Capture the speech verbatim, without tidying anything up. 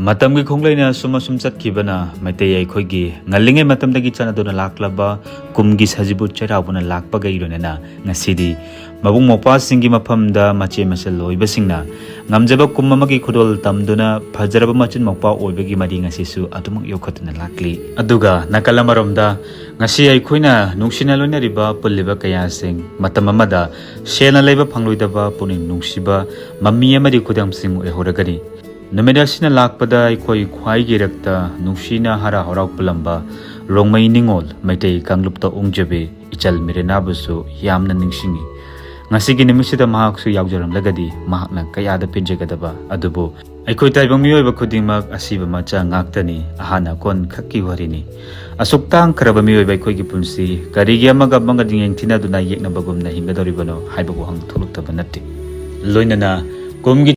ꯃꯇꯝꯒꯤ ꯈꯣꯡꯂꯩꯅ ꯑꯁꯨꯝ ꯑꯁꯨꯝ ꯆꯠꯈꯤꯕꯅ ꯃꯩꯇꯩ ꯑꯩꯈꯣꯏꯒꯤ ꯉꯜꯂꯤꯉꯩ ꯃꯇꯝꯗꯒꯤ ꯆꯠꯅꯗꯨꯅ ꯂꯥꯛꯂꯕ ꯀꯨꯝꯒꯤ ꯁꯖꯤꯕꯨ ꯆꯩꯔꯥꯎꯕꯅ ꯂꯥꯛꯄꯒ ꯏꯔꯣꯏꯅꯅ ꯉꯁꯤꯗꯤ ꯃꯕꯨꯡ ꯃꯧꯄ꯭ꯋꯥꯁꯤꯡꯒꯤ ꯃꯐꯝꯗ ꯃꯆꯦ ꯃꯆꯜ ꯑꯣꯏꯕꯁꯤꯡꯅ ꯉꯝꯖꯕ ꯀꯨꯝ ꯑꯃꯒꯤ ꯈꯨꯗꯣꯜ ꯇꯝꯗꯨꯅ ꯐꯖꯔꯕ ꯃꯆꯤꯟ ꯃꯧꯄ꯭ꯋꯥ ꯑꯣꯏꯕꯒꯤ ꯃꯔꯤ ꯉꯁꯤꯁꯨ ꯑꯗꯨꯃꯛ ꯌꯣꯛꯈꯠꯇꯨꯅ ꯂꯥꯛꯂꯤ꯫ ꯑꯗꯨꯒ ꯅꯥꯀꯜ ꯑꯃꯔꯣꯝꯗ ꯉꯁꯤ ꯑꯩꯈꯣꯏꯅ ꯅꯨꯡꯁꯤꯅ ꯂꯣꯏꯅꯔꯤꯕ ꯄꯨꯜꯂꯤꯕ ꯀꯌꯥꯁꯤꯡ ꯃꯇꯝ ꯑꯃꯗ ꯁꯦꯜꯅ ꯂꯩꯕ ꯐꯪꯂꯣꯏꯗꯕ ꯄꯨꯛꯅꯤꯡ ꯅꯨꯡꯁꯤꯕ ꯃꯃꯤ ꯑꯃꯗꯤ ꯈꯨꯗꯝꯁꯤꯡ ꯑꯣꯏꯍꯧꯔꯒꯅꯤ꯫ ꯅꯨꯃꯤꯠ ꯑꯁꯤꯅ ꯂꯥꯛꯄꯗ ꯑꯩꯈꯣꯏ ꯈ꯭ꯋꯥꯏꯒꯤ ꯏꯔꯛꯇ ꯅꯨꯡꯁꯤꯅ ꯍꯔꯥꯎ ꯍꯔꯥꯎ ꯄꯨꯜꯂꯝꯕ ꯔꯣꯡꯃꯩ ꯅꯤꯉꯣꯜ ꯃꯩꯇꯩ ꯀꯥꯡꯂꯨꯞꯇ ꯑꯣꯡꯖꯕꯤ ꯏꯆꯜ ꯃꯤꯔꯦꯅꯥꯕꯨꯁꯨ ꯌꯥꯝꯅ ꯅꯤꯡꯁꯤꯡꯉꯤ꯫ ꯉꯁꯤꯒꯤ ꯅꯨꯃꯤꯠꯁꯤꯗ ꯃꯍꯥꯛꯁꯨ ꯌꯥꯎꯖꯔꯝꯂꯒꯗꯤ ꯃꯍꯥꯛꯅ ꯀꯌꯥꯗ ꯄꯦꯟꯖꯒꯗꯕ꯫ ꯑꯗꯨꯕꯨ ꯑꯩꯈꯣꯏ ꯇꯥꯏꯕꯪ ꯃꯤꯑꯣꯏꯕ ꯈꯨꯗꯤꯡꯃꯛ ꯑꯁꯤꯕ ꯃꯆꯥ ꯉꯥꯛꯇꯅꯤ, ꯑꯍꯥꯟ ꯑꯀꯣꯟ ꯈꯛꯀꯤ ꯋꯥꯔꯤꯅꯤ꯫ ꯑꯁꯨꯛ ꯇꯥꯡꯈ꯭ꯔꯕ ꯃꯤꯑꯣꯏꯕ ꯑꯩꯈꯣꯏꯒꯤ ꯄꯨꯟꯁꯤ ꯀꯔꯤꯒꯤ ꯑꯃꯒ ꯑꯃꯒ ꯌꯦꯡꯊꯤꯅꯗꯨꯅ ꯌꯦꯛꯅꯕꯒꯨꯝꯅ ꯍꯤꯡꯒꯗꯧꯔꯤꯕꯅꯣ ꯍꯥꯏꯕ ꯋꯥꯍꯪ ꯊꯣꯛꯂꯛꯇꯕ ꯅꯠꯇꯦ꯫ ꯂꯣꯏꯅꯅ ꯀꯨꯝꯒꯤ